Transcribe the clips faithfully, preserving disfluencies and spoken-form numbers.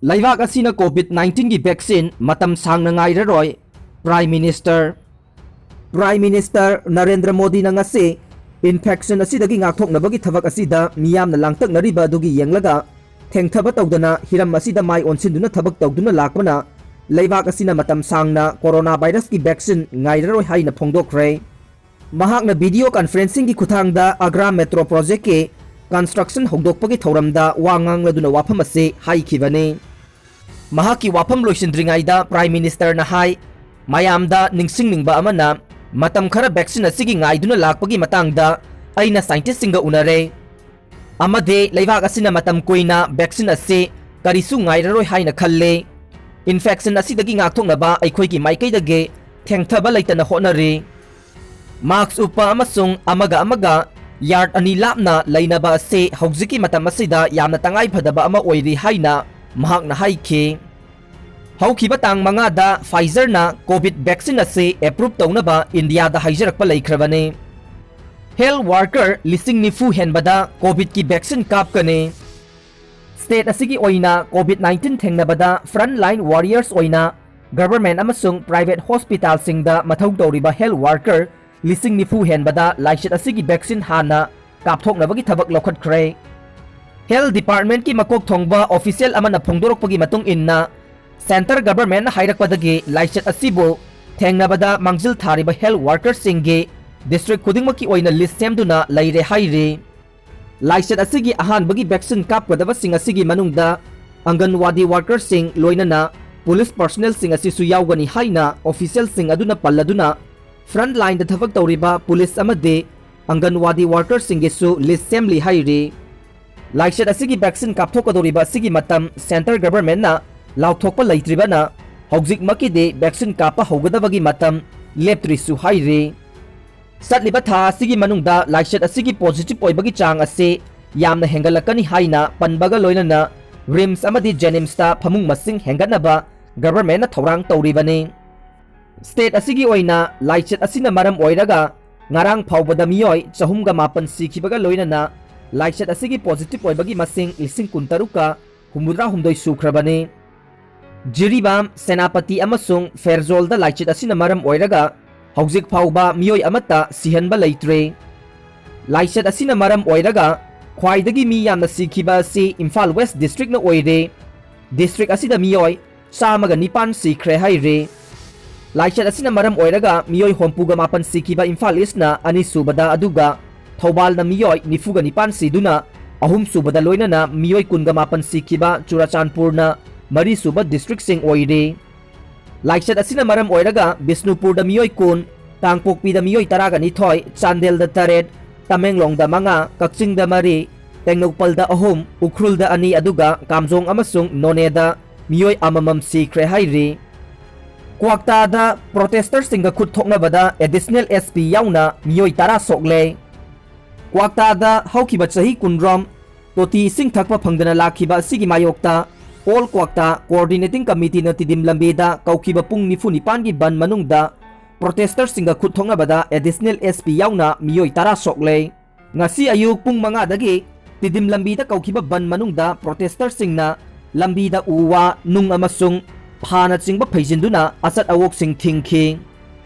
ꯂꯩꯕꯥꯛ ꯑꯁꯤꯅ COVID nineteenꯒꯤ vaccine ꯃꯇꯝ ꯁꯥꯡꯅ ꯉꯥꯏꯔꯔꯣꯏ, Prime Minister꯫ Prime Minister Narendra ꯃꯣꯗꯤꯅ ꯉꯁꯤ infection ꯑꯁꯤꯗꯒꯤ ꯉꯥꯛꯊꯣꯛꯅꯕꯒꯤ ꯊꯕꯛ ꯑꯁꯤꯗ ꯃꯤꯌꯥꯝꯅ ꯂꯥꯡꯇꯛꯅꯔꯤꯕ ꯑꯗꯨꯒꯤ ꯌꯦꯡꯂꯒ, ꯊꯦꯡꯊꯕ ꯇꯧꯗꯅ ꯍꯤꯔꯝ ꯑꯁꯤꯗ ꯃꯥꯏ ꯑꯣꯟꯁꯤꯟꯗꯨꯅ ꯊꯕꯛ ꯇꯧꯗꯨꯅ ꯂꯥꯛꯄꯅ ꯂꯩꯕꯥꯛ ꯑꯁꯤꯅ ꯃꯇꯝ ꯁꯥꯡꯅ coronavirusꯀꯤ vaccine ꯉꯥꯏꯔꯔꯣꯏ ꯍꯥꯏꯅ ꯐꯣꯡꯗꯣꯛꯈ꯭ꯔꯦ꯫ ꯃꯍꯥꯛꯅ video conferencingꯒꯤ ꯈꯨꯠꯊꯥꯡꯗ ꯑꯒ꯭ꯔꯥ metro projectꯀꯤ construction ꯍꯧꯗꯣꯛꯄꯒꯤ ꯊꯧꯔꯝꯗ ꯋꯥ ꯉꯥꯡꯂꯗꯨꯅ ꯋꯥꯐꯝ ꯑꯁꯤ ꯍꯥꯏꯈꯤꯕꯅꯤ꯫ ꯃꯍꯥꯛꯀꯤ ꯋꯥꯐꯝ ꯂꯣꯏꯁꯤꯟꯗ꯭ꯔꯤꯉꯩꯗ Prime Ministerꯅ ꯍꯥꯏ, ꯃꯌꯥꯝꯗ ꯅꯤꯡꯁꯤꯡꯅꯤꯡꯕ ꯑꯃꯅ, ꯃꯇꯝ ꯈꯔ vaccine ꯑꯁꯤꯒꯤ ꯉꯥꯏꯗꯨꯅ ꯂꯥꯛꯄꯒꯤ ꯃꯇꯥꯡꯗ ꯑꯩꯅ scientistꯁꯤꯡꯒ ꯎꯅꯔꯦ, ꯑꯃꯗꯤ ꯂꯩꯕꯥꯛ ꯑꯁꯤꯅ ꯃꯇꯝ ꯀꯨꯏꯅ vaccine ꯑꯁꯤ ꯀꯔꯤꯁꯨ ꯉꯥꯏꯔꯔꯣꯏ ꯍꯥꯏꯅ ꯈꯜꯂꯦ꯫ Infection ꯑꯁꯤꯗꯒꯤ ꯉꯥꯛꯊꯣꯛꯅꯕ ꯑꯩꯈꯣꯏꯒꯤ ꯃꯥꯏꯀꯩꯗꯒꯤ ꯊꯦꯡꯊꯕ ꯂꯩꯇꯅ ꯍꯣꯠꯅꯔꯤ꯫ Mask ꯎꯞꯄ ꯑꯃꯁꯨꯡ ꯑꯃꯒ ꯑꯃꯒ yard ꯑꯅꯤ ꯂꯥꯞꯅ ꯂꯩꯅꯕ ꯑꯁꯤ ꯍꯧꯖꯤꯛꯀꯤ ꯃꯇꯝ ꯑꯁꯤꯗ ꯌꯥꯝꯅ ꯇꯉꯥꯏ ꯐꯗꯕ ꯑꯃ ꯑꯣꯏꯔꯤ ꯍꯥꯏꯅ ꯃꯍꯥꯛꯅ ꯍꯥꯏꯈꯤ꯫ ꯍꯧꯈꯤꯕ ꯇꯥꯡ ꯃꯉꯥꯗ Pfizerꯅ COVID vaccine ꯑꯁꯤ approve ꯇꯧꯅꯕ ꯏꯟꯗꯤꯌꯥꯗ ꯍꯥꯏꯖꯔꯛꯄ ꯂꯩꯈ꯭ꯔꯕꯅꯤ꯫ Health worker ꯂꯤꯁꯤꯡ ꯅꯤꯐꯨ ꯍꯦꯟꯕꯗ COVIDꯀꯤ vaccine ꯀꯥꯞꯀꯅꯤ꯫ State ꯑꯁꯤꯒꯤ ꯑꯣꯏꯅ COVID nineteen ꯊꯦꯡꯅꯕꯗ frontline warriors ꯑꯣꯏꯅ government ꯑꯃꯁꯨꯡ private hospitalꯁꯤꯡꯗ ꯃꯊꯧ ꯇꯧꯔꯤꯕ health worker ꯂꯤꯁꯤꯡ ꯅꯤꯐꯨ ꯍꯦꯟꯕꯗ ꯂꯥꯏꯆꯠ ꯑꯁꯤꯒꯤ vaccine ꯍꯥꯟꯅ ꯀꯥꯞꯊꯣꯛꯅꯕꯒꯤ ꯊꯕꯛ ꯂꯧꯈꯠꯈ꯭ꯔꯦ꯫ Health Departmentꯀꯤ ꯃꯀꯣꯛ ꯊꯣꯡꯕ official ꯑꯃꯅ ꯐꯣꯡꯗꯣꯔꯛꯄꯒꯤ ꯃꯇꯨꯡ ꯏꯟꯅ, centre governmentꯅ ꯍꯥꯏꯔꯛꯄꯗꯒꯤ ꯂꯥꯏꯆꯠ ꯑꯁꯤꯕꯨ ꯊꯦꯡꯅꯕꯗ ꯃꯥꯡꯖꯤꯜ ꯊꯥꯔꯤꯕ health workerꯁꯤꯡꯒꯤ district ꯈꯨꯗꯤꯡꯃꯛꯀꯤ ꯑꯣꯏꯅ list ꯁꯦꯝꯗꯨꯅ ꯂꯩꯔꯦ ꯍꯥꯏꯔꯤ꯫ ꯂꯥꯏꯆꯠ ꯑꯁꯤꯒꯤ ꯑꯍꯥꯟꯕꯒꯤ vaccine ꯀꯥꯞꯀꯗꯕꯁꯤꯡ ꯑꯁꯤꯒꯤ ꯃꯅꯨꯡꯗ ꯑꯪꯒꯟꯋꯥꯗꯤ workerꯁꯤꯡ ꯂꯣꯏꯅꯅ police personnelꯁꯤꯡ ꯑꯁꯤꯁꯨ ꯌꯥꯎꯒꯅꯤ ꯍꯥꯏꯅ officialꯁꯤꯡ ꯑꯗꯨꯅ ꯄꯜꯂꯗꯨꯅ, frontlineꯗ ꯊꯕꯛ ꯇꯧꯔꯤꯕ police ꯑꯃꯗꯤ ꯑꯪꯒꯟꯋꯥꯗꯤ workerꯁꯤꯡꯒꯤꯁꯨ list ꯁꯦꯝꯂꯤ ꯍꯥꯏꯔꯤ꯫ ꯂꯥꯏꯆꯠ ꯑꯁꯤꯒꯤ vaccine ꯀꯥꯞꯊꯣꯛꯀꯗꯧꯔꯤꯕ ꯑꯁꯤꯒꯤ ꯃꯇꯝ centre governmentꯅ ꯂꯥꯎꯊꯣꯛꯄ ꯂꯩꯇ꯭ꯔꯤꯕꯅ, ꯍꯧꯖꯤꯛꯃꯛꯀꯤꯗꯤ vaccine ꯀꯥꯞꯄ ꯍꯧꯒꯗꯕꯒꯤ ꯃꯇꯝ ꯂꯦꯞꯇ꯭ꯔꯤꯁꯨ ꯍꯥꯏꯔꯤ꯫ ꯆꯠꯂꯤꯕ ꯊꯥ ꯑꯁꯤꯒꯤ ꯃꯅꯨꯡꯗ ꯂꯥꯏꯆꯠ ꯑꯁꯤꯒꯤ positive ꯑꯣꯏꯕꯒꯤ ꯆꯥꯡ ꯑꯁꯤ ꯌꯥꯝꯅ ꯍꯦꯟꯒꯠꯂꯛꯀꯅꯤ ꯍꯥꯏꯅ ꯄꯟꯕꯒ ꯂꯣꯏꯅꯅ RIMS ꯑꯃꯗꯤ JNIMSꯇ ꯐꯃꯨꯡ ꯃꯁꯤꯡ ꯍꯦꯟꯒꯠꯅꯕ governmentꯅ ꯊꯧꯔꯥꯡ ꯇꯧꯔꯤꯕꯅꯤ꯫ State ꯑꯁꯤꯒꯤ ꯑꯣꯏꯅ ꯂꯥꯏꯆꯠ ꯑꯁꯤꯅ ꯃꯔꯝ ꯑꯣꯏꯔꯒ ꯉꯔꯥꯡ ꯐꯥꯎꯕꯗ ꯃꯤꯑꯣꯏ ꯆꯍꯨꯝꯒ ꯃꯥꯄꯟ ꯁꯤꯈꯤꯕꯒ ꯂꯣꯏꯅꯅ ꯂꯥꯏꯆꯠ ꯑꯁꯤꯒꯤ positive ꯑꯣꯏꯕꯒꯤ ꯃꯁꯤꯡ ꯂꯤꯁꯤꯡ ꯀꯨꯟꯇꯔꯨꯛꯀ ꯍꯨꯝꯐꯨꯇꯔꯥ ꯍꯨꯝꯗꯣꯏ ꯁꯨꯈ꯭ꯔꯕꯅꯤ꯫ ꯖꯤꯔꯤꯕꯥꯝ, ꯁꯦꯅꯥꯄꯇꯤ ꯑꯃꯁꯨꯡ ꯐꯦꯔꯖꯣꯜꯗ ꯂꯥꯏꯆꯠ ꯑꯁꯤꯅ ꯃꯔꯝ ꯑꯣꯏꯔꯒ ꯍꯧꯖꯤꯛ ꯐꯥꯎꯕ ꯃꯤꯑꯣꯏ ꯑꯃꯠꯇ ꯁꯤꯍꯟꯕ ꯂꯩꯇ꯭ꯔꯤ꯫ ꯂꯥꯏꯆꯠ ꯑꯁꯤꯅ ꯃꯔꯝ ꯑꯣꯏꯔꯒ ꯈ꯭ꯋꯥꯏꯗꯒꯤ ꯃꯤ ꯌꯥꯝꯅ ꯁꯤꯈꯤꯕ ꯑꯁꯤ ꯏꯝꯐꯥꯜ ꯋꯦꯁ ꯗꯤꯁꯇ꯭ꯔꯤꯛꯅ ꯑꯣꯏꯔꯦ꯫ ꯗꯤꯁꯇ꯭ꯔꯤꯛ ꯑꯁꯤꯗ ꯃꯤꯑꯣꯏ ꯆꯥꯝꯃꯒ ꯅꯤꯄꯥꯟ ꯁꯤꯈ꯭ꯔꯦ ꯍꯥꯏꯔꯤ꯫ ꯂꯥꯏꯆꯠ ꯑꯁꯤꯅ ꯃꯔꯝ ꯑꯣꯏꯔꯒ ꯃꯤꯑꯣꯏ ꯍꯨꯝꯐꯨꯒ ꯃꯥꯄꯟ ꯁꯤꯈꯤꯕ ꯏꯝꯐꯥꯜ ꯏꯁꯅ ꯑꯅꯤꯁꯨꯕꯗ, ꯑꯗꯨꯒ ꯊꯧꯕꯥꯜꯅ ꯃꯤꯑꯣꯏ ꯅꯤꯐꯨꯒ ꯅꯤꯄꯥꯟ ꯁꯤꯗꯨꯅ ꯑꯍꯨꯝꯁꯨꯕꯗ, ꯂꯣꯏꯅꯅ ꯃꯤꯑꯣꯏ ꯀꯨꯟꯒ ꯃꯥꯄꯟ ꯁꯤꯈꯤꯕ ꯆꯨꯔꯆꯥꯟꯄꯨꯔꯅ ꯃꯔꯤꯁꯨꯕ ꯗꯤꯁꯇ꯭ꯔꯤꯛꯁꯤꯡ ꯑꯣꯏꯔꯤ꯫ ꯂꯥꯏꯆꯠ ꯑꯁꯤꯅ ꯃꯔꯝ ꯑꯣꯏꯔꯒ ꯕꯤꯁꯅꯨꯄꯨꯔꯗ ꯃꯤꯑꯣꯏ ꯀꯨꯟ, ꯀꯥꯡꯄꯣꯛꯄꯤꯗ ꯃꯤꯑꯣꯏ ꯇꯔꯥꯒ ꯅꯤꯊꯣꯏ, ꯆꯥꯟꯗꯦꯜꯗ ꯇꯔꯦꯠ, ꯇꯃꯦꯡꯂꯣꯡꯗ ꯃꯉꯥ, ꯀꯛꯆꯤꯡꯗ ꯃꯔꯤ, ꯇꯦꯡꯅꯧꯄꯜꯗ ꯑꯍꯨꯝ, ꯎꯈ꯭ꯔꯨꯜꯗ ꯑꯅꯤ, ꯑꯗꯨꯒ ꯀꯥꯝꯖꯣꯡ ꯑꯃꯁꯨꯡ ꯅꯣꯅꯦꯗ ꯃꯤꯑꯣꯏ ꯑꯃꯃꯝ ꯁꯤꯈ꯭ꯔꯦ ꯍꯥꯏꯔꯤ꯫ ꯀ꯭ꯋꯥꯛꯇꯥꯗ ꯄ꯭ꯔꯣꯇꯦꯁꯇꯔꯁꯤꯡꯒ ꯈꯨꯠ ꯊꯣꯛꯅꯕꯗ ꯑꯦꯗꯤꯁꯅꯦꯜ ꯑꯦꯁ ꯄꯤ ꯌꯥꯎꯅ ꯃꯤꯑꯣꯏ ꯇꯔꯥ ꯁꯣꯛꯂꯦ꯫ ꯀ꯭ꯋꯥꯛꯇꯥꯗ ꯍꯧꯈꯤꯕ ꯆꯍꯤ ꯀꯨꯟꯔꯣꯝ ꯇꯣꯇꯤ ꯏꯁꯤꯡ ꯊꯛꯄ ꯐꯪꯗꯅ ꯂꯥꯛꯈꯤꯕ ꯑꯁꯤꯒꯤ ꯃꯥꯌꯣꯛꯇ ꯑꯣꯜ ꯀ꯭ꯋꯥꯛꯇꯥ ꯀꯣꯑꯣꯔꯗꯤꯅꯦꯇꯤꯡ ꯀꯃꯤꯇꯤꯅ ꯇꯤꯗꯤꯝ ꯂꯝꯕꯤꯗ ꯀꯧꯈꯤꯕ ꯄꯨꯡ ꯅꯤꯐꯨ ꯅꯤꯄꯥꯟꯒꯤ ꯕꯟ ꯃꯅꯨꯡꯗ ꯄ꯭ꯔꯣꯇꯦꯁꯇꯔꯁꯤꯡꯒ ꯈꯨꯠ ꯊꯣꯛꯅꯕꯗ ꯑꯦꯗꯤꯁꯅꯦꯜ ꯑꯦꯁ ꯄꯤ ꯌꯥꯎꯅ ꯃꯤꯑꯣꯏ ꯇꯔꯥ ꯁꯣꯛꯂꯦ꯫ ꯉꯁꯤ ꯑꯌꯨꯛ ꯄꯨꯡ ꯃꯉꯥꯗꯒꯤ ꯇꯤꯗꯤꯝ ꯂꯝꯕꯤꯗ ꯀꯧꯈꯤꯕ ꯕꯟ ꯃꯅꯨꯡꯗ ꯄ꯭ꯔꯣꯇꯦꯁꯇꯔꯁꯤꯡꯅ ꯂꯝꯕꯤꯗ ꯎ ꯋꯥ, ꯅꯨꯡ ꯑꯃꯁꯨꯡ ꯐꯥꯅꯆꯤꯡꯕ ꯐꯩꯖꯤꯟꯗꯨꯅ ꯑꯆꯠ ꯑꯋꯣꯛꯁꯤꯡ ꯊꯤꯡꯈꯤ꯫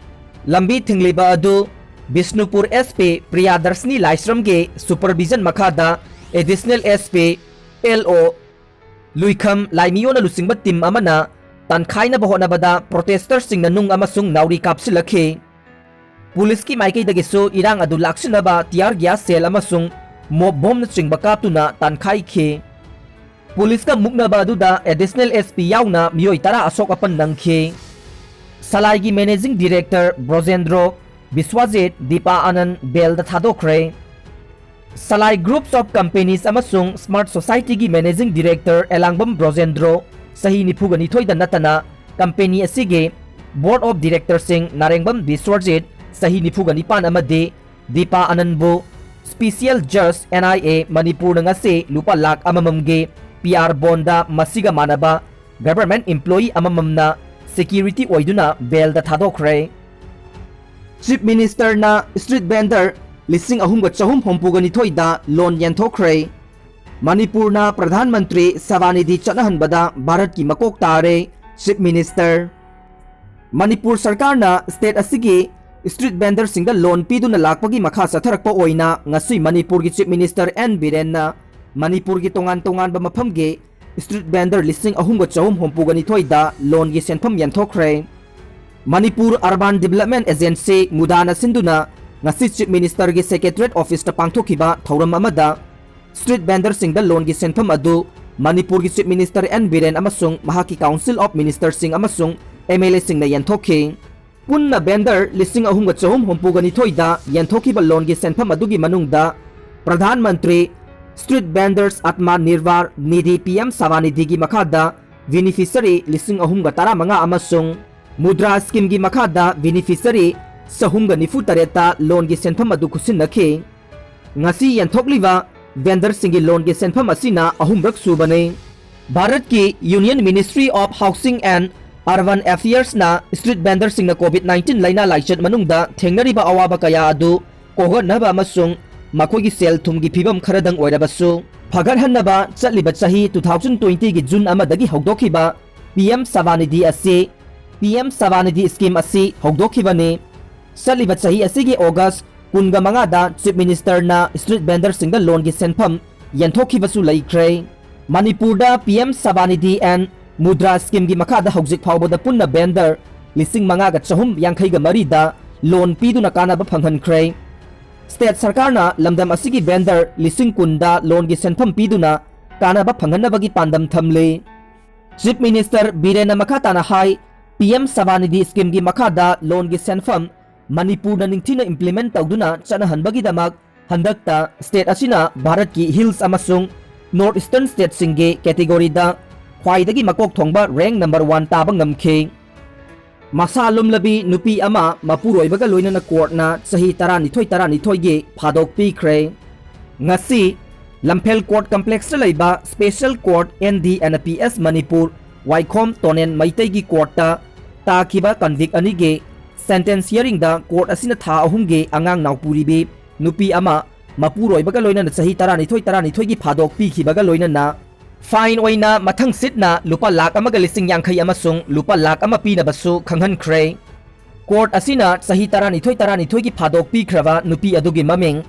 ꯂꯝꯕꯤ ꯊꯤꯡꯂꯤꯕ ꯑꯗꯨ ꯕꯤꯁꯅꯨꯄꯨꯔ ꯑꯦꯁ ꯄꯤ ꯄ꯭ꯔꯤꯌꯥꯗꯔꯁꯤꯅꯤ ꯂꯥꯏꯁ꯭ꯔꯝꯒꯤ ꯁꯨꯄꯔꯚꯤꯖꯟ ꯃꯈꯥꯗ ꯑꯦꯗꯤꯁꯅꯦꯜ ꯑꯦꯁ ꯄꯤ, ꯑꯦꯜ ꯑꯣ, ꯂꯨꯏꯈꯝ ꯂꯥꯏꯃꯤꯌꯣꯅ ꯂꯨꯆꯤꯡꯕ ꯇꯤꯝ ꯑꯃꯅ ꯇꯥꯟꯈꯥꯏꯅꯕ ꯍꯣꯠꯅꯕꯗ ꯄ꯭ꯔꯣꯇꯦꯁꯇꯔꯁꯤꯡꯅ ꯅꯨꯡ ꯑꯃꯁꯨꯡ ꯅꯥꯎꯔꯤ ꯀꯥꯞꯁꯤꯜꯂꯛꯈꯤ꯫ ꯄꯨꯂꯤꯁꯀꯤ ꯃꯥꯏꯀꯩꯗꯒꯤꯁꯨ ꯏꯔꯥꯡ ꯑꯗꯨ ꯂꯥꯛꯁꯤꯟꯅꯕ ꯇꯤꯌꯥꯔ ꯒ꯭ꯌꯥꯁ ꯁꯦꯜ ꯑꯃꯁꯨꯡ ꯃꯣꯞ ꯕꯣꯝꯅꯆꯤꯡꯕ ꯀꯥꯞꯇꯨꯅ ꯇꯥꯟꯈꯥꯏꯈꯤ꯫ ꯄꯨꯂꯤꯁꯀ ꯃꯨꯛꯅꯕ ꯑꯗꯨꯗ ꯑꯦꯗꯤꯁꯅꯦꯜ ꯑꯦꯁ ꯄꯤ ꯌꯥꯎꯅ ꯃꯤꯑꯣꯏ ꯇꯔꯥ ꯑꯁꯣꯛ ꯑꯄꯟ ꯅꯪꯈꯤ꯫ ꯁꯂꯥꯏꯒꯤ ꯃꯦꯅꯦꯖꯤꯡ ꯗꯤꯔꯦꯛꯇꯔ ꯕ꯭ꯔꯣꯖꯦꯟꯗ꯭ꯔꯣ ꯕꯤꯁ꯭ꯋꯥꯖꯤꯠ ꯗꯤꯄꯥ ꯑꯅꯟ ꯕꯦꯜꯗ ꯊꯥꯗꯣꯛꯈ꯭ꯔꯦ꯫ ꯁꯂꯥꯏ ꯒ꯭ꯔꯨꯞꯁ ꯑꯣꯐ ꯀꯝꯄꯦꯅꯤꯁ ꯑꯃꯁꯨꯡ ꯁ꯭ꯃꯥꯔꯠ ꯁꯣꯁꯥꯏꯇꯤꯒꯤ ꯃꯦꯅꯦꯖꯤꯡ ꯗꯤꯔꯦꯛꯇꯔ ꯑꯦꯂꯥꯡꯕꯝ ꯕ꯭ꯔꯣꯖꯦꯟꯗ꯭ꯔꯣ, ꯆꯍꯤ ꯅꯤꯐꯨꯒ ꯅꯤꯊꯣꯏꯗ ꯅꯠꯇꯅ ꯀꯝꯄꯦꯅꯤ ꯑꯁꯤꯒꯤ ꯕꯣꯔꯗ ꯑꯣꯐ ꯗꯤꯔꯦꯛꯇꯔꯁꯤꯡ ꯅꯥꯔꯦꯡꯕꯝ ꯕꯤꯁ꯭ꯋꯔꯖꯤꯠ, ꯆꯍꯤ ꯅꯤꯐꯨꯒ ꯅꯤꯄꯥꯟ, ꯑꯃꯗꯤ ꯗꯤꯄꯥ ꯑꯅꯟꯕꯨ ꯁ꯭ꯄꯤꯁꯤꯌꯦꯜ ꯖꯖ, ꯑꯦꯟ ꯑꯥꯏ ꯑꯦ, ꯃꯅꯤꯄꯨꯔꯅ ꯉꯁꯤ ꯂꯨꯄꯥ ꯂꯥꯈ ꯑꯃꯃꯝꯒꯤ ꯄꯤ ꯑꯥꯔ ꯕꯣꯟꯗ ꯃꯁꯤꯒ ꯃꯥꯟꯅꯕ ꯒꯚꯔꯟꯃꯦꯟꯠ ꯏꯝꯄ꯭ꯂꯣꯌꯤ ꯑꯃꯃꯝꯅ ꯁꯦꯀ꯭ꯌꯨꯔꯤꯇꯤ ꯑꯣꯏꯗꯨꯅ ꯕꯦꯜꯗ ꯊꯥꯗꯣꯛꯈ꯭ꯔꯦ꯫ ꯆꯤꯐ ꯃꯤꯅꯤꯁꯇꯔꯅ ꯁ꯭ꯇ꯭ꯔꯤꯠ ꯚꯦꯟꯗꯔ ꯂꯤꯁꯤꯡ ꯑꯍꯨꯝꯒ ꯆꯍꯨꯝ ꯍꯨꯝꯐꯨꯒ ꯅꯤꯊꯣꯏꯗ ꯂꯣꯟ ꯌꯦꯟꯊꯣꯛꯈ꯭ꯔꯦ꯫ ꯃꯅꯤꯄꯨꯔꯅ ꯄ꯭ꯔꯙꯥꯟ ꯃꯟꯇ꯭ꯔꯤ ꯁꯕꯥꯅꯤꯙꯤ ꯆꯠꯅꯍꯟꯕꯗ ꯚꯥꯔꯠꯀꯤ ꯃꯀꯣꯛ ꯇꯥꯔꯦ, Chief Minister꯫ ꯃꯅꯤꯄꯨꯔ ꯁꯔꯀꯥꯔꯅ state ꯑꯁꯤꯒꯤ street vendorꯁꯤꯡꯗ loan ꯄꯤꯗꯨꯅ ꯂꯥꯛꯄꯒꯤ ꯃꯈꯥ ꯆꯠꯊꯔꯛꯄ ꯑꯣꯏꯅ ꯉꯁꯤ ꯃꯅꯤꯄꯨꯔꯒꯤ Chief Minister ꯑꯦꯟ ꯕꯤꯔꯦꯟꯅ ꯃꯅꯤꯄꯨꯔꯒꯤ ꯇꯣꯉꯥꯟ ꯇꯣꯉꯥꯟꯕ ꯃꯐꯝꯒꯤ street vendor ꯂꯤꯁꯤꯡ ꯑꯍꯨꯝꯒ ꯆꯍꯨꯝ ꯍꯨꯝꯐꯨꯒ ꯅꯤꯊꯣꯏꯗ loanꯒꯤ ꯁꯦꯟꯐꯝ ꯌꯦꯟꯊꯣꯛꯈ꯭ꯔꯦ꯫ ꯃꯅꯤꯄꯨꯔ Urban Development Agency, ꯃꯨꯗꯥꯅ ꯁꯤꯟꯗꯨꯅ ꯉꯁꯤ Chief Ministerꯒꯤ Secretariat Officeꯇ ꯄꯥꯡꯊꯣꯛꯈꯤꯕ ꯊꯧꯔꯝ ꯑꯃꯗ street vendorꯁꯤꯡꯗ loanꯒꯤ ꯁꯦꯟꯐꯝ ꯑꯗꯨ ꯃꯅꯤꯄꯨꯔꯒꯤ Chief Minister ꯑꯦꯟ ꯕꯤꯔꯦꯟ ꯑꯃꯁꯨꯡ ꯃꯍꯥꯛꯀꯤ Council of Ministerꯁꯤꯡ ꯑꯃꯁꯨꯡ MLAꯁꯤꯡꯅ ꯌꯦꯟꯊꯣꯛꯈꯤ꯫ ꯄꯨꯟꯅ vendor ꯂꯤꯁꯤꯡ ꯑꯍꯨꯝꯒ ꯆꯍꯨꯝ ꯍꯨꯝꯐꯨꯒ ꯅꯤꯊꯣꯏꯗ ꯌꯦꯟꯊꯣꯛꯈꯤꯕ loanꯒꯤ ꯁꯦꯟꯐꯝ ꯑꯗꯨꯒꯤ ꯃꯅꯨꯡꯗ Pradhan Mantri Street Vendors Atma Nirbhar Nidhi, P M ꯁꯕꯥꯅꯤꯙꯤꯒꯤ ꯃꯈꯥꯗ beneficiary ꯂꯤꯁꯤꯡ ꯑꯍꯨꯝꯒ ꯇꯔꯥꯃꯉꯥ ꯑꯃꯁꯨꯡ ꯃꯨꯗ꯭ꯔꯥ schemeꯒꯤ ꯃꯈꯥꯗ beneficiary ꯆꯍꯨꯝꯒ ꯅꯤꯐꯨ ꯇꯔꯦꯠꯇ loanꯒꯤ ꯁꯦꯟꯐꯝ ꯑꯗꯨ ꯈꯨꯠꯁꯤꯟꯅꯈꯤ꯫ ꯉꯁꯤ ꯌꯦꯟꯊꯣꯛꯂꯤꯕ vendorꯁꯤꯡꯒꯤ loanꯒꯤ ꯁꯦꯟꯐꯝ ꯑꯁꯤꯅ ꯑꯍꯨꯝꯔꯛ ꯁꯨꯕꯅꯤ꯫ ꯚꯥꯔꯠꯀꯤ Union Ministry of Housing and Urban Affairsꯅ street vendorꯁꯤꯡꯅ COVID nineteen ꯂꯥꯏꯅꯥ ꯂꯥꯏꯆꯠ ꯃꯅꯨꯡꯗ ꯊꯦꯡꯅꯔꯤꯕ ꯑꯋꯥꯕ ꯀꯌꯥ ꯑꯗꯨ ꯀꯣꯛꯍꯟꯅꯕ ꯑꯃꯁꯨꯡ ꯃꯈꯣꯏꯒꯤ ꯁꯦꯜ ꯊꯨꯝꯒꯤ ꯐꯤꯕꯝ ꯈꯔꯗꯪ ꯑꯣꯏꯔꯕꯁꯨ ꯐꯒꯠꯍꯟꯅꯕ ꯆꯠꯂꯤꯕ ꯆꯍꯤ two thousand twentyꯒꯤ June ꯑꯃꯗꯒꯤ ꯍꯧꯗꯣꯛꯈꯤꯕ ꯄꯤ ꯑꯦꯝ ꯁꯕꯥꯅꯤꯙꯤ ꯑꯁꯤ, ꯄꯤ ꯑꯦꯝ ꯁꯕꯥꯅꯤꯙꯤ scheme ꯑꯁꯤ ꯍꯧꯗꯣꯛꯈꯤꯕꯅꯤ꯫ ꯆꯠꯂꯤꯕ ꯆꯍꯤ ꯑꯁꯤꯒꯤ August ꯀꯨꯟꯒ ꯃꯉꯥꯗ Chief Ministerꯅ street vendorꯁꯤꯡꯗ loanꯒꯤ ꯁꯦꯟꯐꯝ ꯌꯦꯟꯊꯣꯛꯈꯤꯕꯁꯨ ꯂꯩꯈ꯭ꯔꯦ꯫ ꯃꯅꯤꯄꯨꯔꯗ ꯄꯤ ꯑꯦꯝ ꯁꯕꯥꯅꯤꯙꯤ and ꯃꯨꯗ꯭ꯔꯥ schemeꯒꯤ ꯃꯈꯥꯗ ꯍꯧꯖꯤꯛ ꯐꯥꯎꯕꯗ ꯄꯨꯟꯅ vendor ꯂꯤꯁꯤꯡ ꯃꯉꯥꯒ ꯆꯍꯨꯝ ꯌꯥꯡꯈꯩꯒ ꯃꯔꯤꯗ loan ꯄꯤꯗꯨꯅ ꯀꯥꯟꯅꯕ ꯐꯪꯍꯟꯈ꯭ꯔꯦ꯫ State ꯁꯔꯀꯥꯔꯅ ꯂꯝꯗꯝ ꯑꯁꯤꯒꯤ vendor ꯂꯤꯁꯤꯡ ꯀꯨꯟꯗ loanꯒꯤ ꯁꯦꯟꯐꯝ ꯄꯤꯗꯨꯅ ꯀꯥꯟꯅꯕ ꯐꯪꯍꯟꯅꯕꯒꯤ ꯄꯥꯟꯗꯝ ꯊꯝꯂꯤ꯫ Chief Minister ꯕꯤꯔꯦꯟꯅ ꯃꯈꯥ ꯇꯥꯅ ꯍꯥꯏ, ꯄꯤ ꯑꯦꯝ ꯁꯕꯥꯅꯤꯙꯤ schemeꯒꯤ ꯃꯈꯥꯗ loanꯒꯤ ꯁꯦꯟꯐꯝ ꯃꯅꯤꯄꯨꯔꯅ ꯅꯤꯡꯊꯤꯅ implement ꯇꯧꯗꯨꯅ ꯆꯠꯅꯍꯟꯕꯒꯤꯗꯃꯛ ꯍꯟꯗꯛꯇ state ꯑꯁꯤꯅ ꯚꯥꯔꯠꯀꯤ hills ꯑꯃꯁꯨꯡ North Eastern stateꯁꯤꯡꯒꯤ categoryꯗ ꯈ꯭ꯋꯥꯏꯗꯒꯤ ꯃꯀꯣꯛ ꯊꯣꯡꯕ rank number one ꯇꯥꯕ ꯉꯝꯈꯤ꯫ ꯃꯁꯥ ꯂꯨꯝꯂꯕꯤ ꯅꯨꯄꯤ ꯑꯃ ꯃꯄꯨꯔꯣꯏꯕꯒ ꯂꯣꯏꯅꯅ courtꯅ ꯆꯍꯤ ꯇꯔꯥꯅꯤꯊꯣꯏ ꯇꯔꯥꯅꯤꯊꯣꯏꯒꯤ ꯐꯥꯗꯣꯛ ꯄꯤꯈ꯭ꯔꯦ꯫ ꯉꯁꯤ ꯂꯝꯐꯦꯜ court complexꯇ ꯂꯩꯕ Special Court N D N P S Manipur ꯋꯥꯏꯈꯣꯝ ꯇꯣꯅꯦꯟ ꯃꯩꯇꯩꯒꯤ courtꯇ ꯇꯥꯈꯤꯕ convict ꯑꯅꯤꯒꯤ sentence hearingꯗ court ꯑꯁꯤꯅ ꯊꯥ ꯑꯍꯨꯝꯒꯤ ꯑꯉꯥꯡ ꯅꯥꯎꯄꯨꯔꯤꯕꯤ ꯅꯨꯄꯤ ꯑꯃ ꯃꯄꯨꯔꯣꯏꯕꯒ ꯂꯣꯏꯅꯅ ꯆꯍꯤ ꯇꯔꯥꯅꯤꯊꯣꯏ, ꯇꯔꯥꯅꯤꯊꯣꯏꯒꯤ ꯐꯥꯗꯣꯛ ꯄꯤꯈꯤꯕꯒ ꯂꯣꯏꯅꯅ fine ꯑꯣꯏꯅ ꯃꯊꯪ ꯁꯤꯠꯅ ꯂꯨꯄꯥ ꯂꯥꯈ ꯑꯃꯒ ꯂꯤꯁꯤꯡ ꯌꯥꯡꯈꯩ ꯑꯃꯁꯨꯡ ꯂꯨꯄꯥ ꯂꯥꯈ ꯑꯃ ꯄꯤꯅꯕꯁꯨ ꯈꯪꯍꯟꯈ꯭ꯔꯦ꯫ Court ꯑꯁꯤꯅ ꯆꯍꯤ ꯇꯔꯥꯅꯤꯊꯣꯏ, ꯇꯔꯥꯅꯤꯊꯣꯏꯒꯤ ꯐꯥꯗꯣꯛ ꯄꯤꯈ꯭ꯔꯕ ꯅꯨꯄꯤ ꯑꯗꯨꯒꯤ ꯃꯃꯤꯡ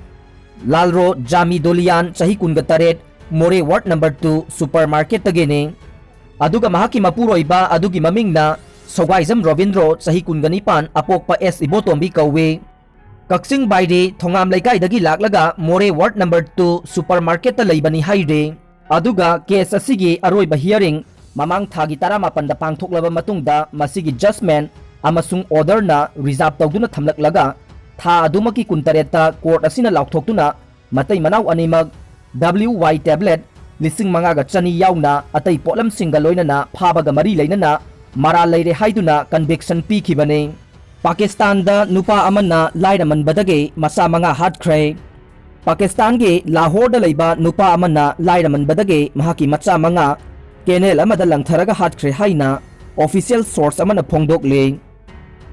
ꯂꯥꯜꯔꯣ ꯖꯥꯃꯤ ꯗꯣꯂꯤꯌꯥꯟ, ꯆꯍꯤ ꯀꯨꯟꯒ ꯇꯔꯦꯠ, ꯃꯣꯔꯦ ward number two, super market ꯇꯒꯤꯅꯤ꯫ ꯑꯗꯨꯒ ꯃꯍꯥꯛꯀꯤ ꯃꯄꯨꯔꯣꯏꯕ ꯑꯗꯨꯒꯤ ꯃꯃꯤꯡꯅ ꯁꯧꯒꯥꯏꯖꯝ ꯔꯣꯕꯤꯟꯗ꯭ꯔꯣ, ꯆꯍꯤ ꯀꯨꯟꯒ ꯅꯤꯄꯥꯟ, ꯑꯄꯣꯛꯄ ꯑꯦꯁ ꯏꯕꯣꯇꯣꯝꯕꯤ ꯀꯧꯏ꯫ ꯀꯛꯆꯤꯡ ꯕꯥꯏꯔꯤ ꯊꯣꯉꯥꯝ ꯂꯩꯀꯥꯏꯗꯒꯤ ꯂꯥꯛꯂꯒ ꯃꯣꯔꯦ ward number two super market ꯇ ꯂꯩꯕꯅꯤ ꯍꯥꯏꯔꯤ꯫ ꯑꯗꯨꯒ case ꯑꯁꯤꯒꯤ ꯑꯔꯣꯏꯕ hearing ꯃꯃꯥꯡ ꯊꯥꯒꯤ ꯇꯔꯥꯃꯥꯄꯟꯗ ꯄꯥꯡꯊꯣꯛꯂꯕ ꯃꯇꯨꯡꯗ ꯃꯁꯤꯒꯤ judgment ꯑꯃꯁꯨꯡ order ꯅ reserve ꯇꯧꯗꯨꯅ ꯊꯝꯂꯛꯂꯒ ꯊꯥ ꯑꯗꯨꯃꯛꯀꯤ ꯀꯨꯟꯇꯔꯦꯠꯇ court ꯑꯁꯤꯅ ꯂꯥꯎꯊꯣꯛꯇꯨꯅ ꯃꯇꯩ ꯃꯅꯥꯎ ꯑꯅꯤꯃꯛ W Y tablet ꯂꯤꯁꯤꯡ ꯃꯉꯥꯒ ꯆꯅꯤ ꯌꯥꯎꯅ ꯑꯇꯩ ꯄꯣꯠꯂꯝꯁꯤꯡꯒ ꯂꯣꯏꯅꯅ ꯐꯥꯕꯒ ꯃꯔꯤ ꯂꯩꯅꯅ ꯃꯔꯥꯜ ꯂꯩꯔꯦ ꯍꯥꯏꯗꯨꯅ conviction ꯄꯤꯈꯤꯕꯅꯤ꯫ ꯄꯥꯀꯤꯁꯇꯥꯟꯗ ꯅꯨꯄꯥ ꯑꯃꯅ ꯂꯥꯏꯔꯃꯟꯕꯗꯒꯤ ꯃꯆꯥ ꯃꯉꯥ ꯍꯥꯠꯈ꯭ꯔꯦ꯫ ꯄꯥꯀꯤꯁꯇꯥꯟꯒꯤ ꯂꯥꯍꯣꯔꯗ ꯂꯩꯕ ꯅꯨꯄꯥ ꯑꯃꯅ ꯂꯥꯏꯔꯃꯟꯕꯗꯒꯤ ꯃꯍꯥꯛꯀꯤ ꯃꯆꯥ ꯃꯉꯥ canal ꯑꯃꯗ ꯂꯪꯊꯔꯒ ꯍꯥꯠꯈ꯭ꯔꯦ ꯍꯥꯏꯅ official source ꯑꯃꯅ ꯐꯣꯡꯗꯣꯛꯂꯤ꯫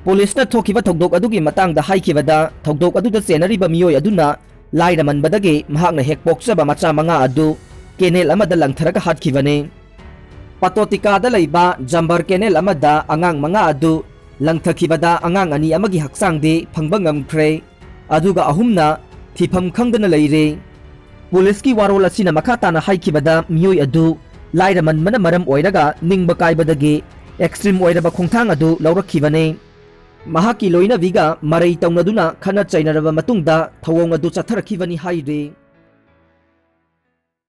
ꯄꯨꯂꯤꯁꯅ ꯊꯣꯛꯈꯤꯕ ꯊꯧꯗꯣꯛ ꯑꯗꯨꯒꯤ ꯃꯇꯥꯡꯗ ꯍꯥꯏꯈꯤꯕꯗ, ꯊꯧꯗꯣꯛ ꯑꯗꯨꯗ ꯆꯦꯟꯅꯔꯤꯕ ꯃꯤꯑꯣꯏ ꯑꯗꯨꯅ ꯂꯥꯏꯔꯃꯟꯕꯗꯒꯤ ꯃꯍꯥꯛꯅ ꯍꯦꯛ ꯄꯣꯛꯆꯕ ꯃꯆꯥ ꯃꯉꯥ ꯑꯗꯨ canal ꯑꯃꯗ ꯂꯪꯊꯔꯒ ꯍꯥꯠꯈꯤꯕꯅꯤ꯫ ꯄꯇꯣꯇꯤꯀꯥꯗ ꯂꯩꯕ ꯖꯝꯕꯔ canal ꯑꯃꯗ ꯑꯉꯥꯡ ꯃꯉꯥ ꯑꯗꯨ ꯂꯪꯊꯈꯤꯕꯗ ꯑꯉꯥꯡ ꯑꯅꯤ ꯑꯃꯒꯤ ꯍꯛꯆꯥꯡꯗꯤ ꯐꯪꯕ ꯉꯝꯈ꯭ꯔꯦ, ꯑꯗꯨꯒ ꯑꯍꯨꯝꯅ ꯊꯤꯐꯝ ꯈꯪꯗꯅ ꯂꯩꯔꯦ꯫ ꯄꯨꯂꯤꯁꯀꯤ ꯋꯥꯔꯣꯜ ꯑꯁꯤꯅ ꯃꯈꯥ ꯇꯥꯅ ꯍꯥꯏꯈꯤꯕꯗ, ꯃꯤꯑꯣꯏ ꯑꯗꯨ ꯂꯥꯏꯔꯃꯟꯕꯅ ꯃꯔꯝ ꯑꯣꯏꯔꯒ ꯅꯤꯡꯕ ꯀꯥꯏꯕꯗꯒꯤ extreme ꯑꯣꯏꯔꯕ ꯈꯣꯡꯊꯥꯡ ꯑꯗꯨ ꯂꯧꯔꯛꯈꯤꯕꯅꯤ꯫ ꯃꯍꯥꯛꯀꯤ ꯂꯣꯏꯅꯕꯤꯒ ꯃꯔꯩ ꯇꯧꯅꯗꯨꯅ ꯈꯠꯅ ꯆꯩꯅꯔꯕ ꯃꯇꯨꯡꯗ ꯊꯧꯑꯣꯡ ꯑꯗꯨ ꯆꯠꯊꯔꯛꯈꯤꯕꯅꯤ ꯍꯥꯏꯔꯤ꯫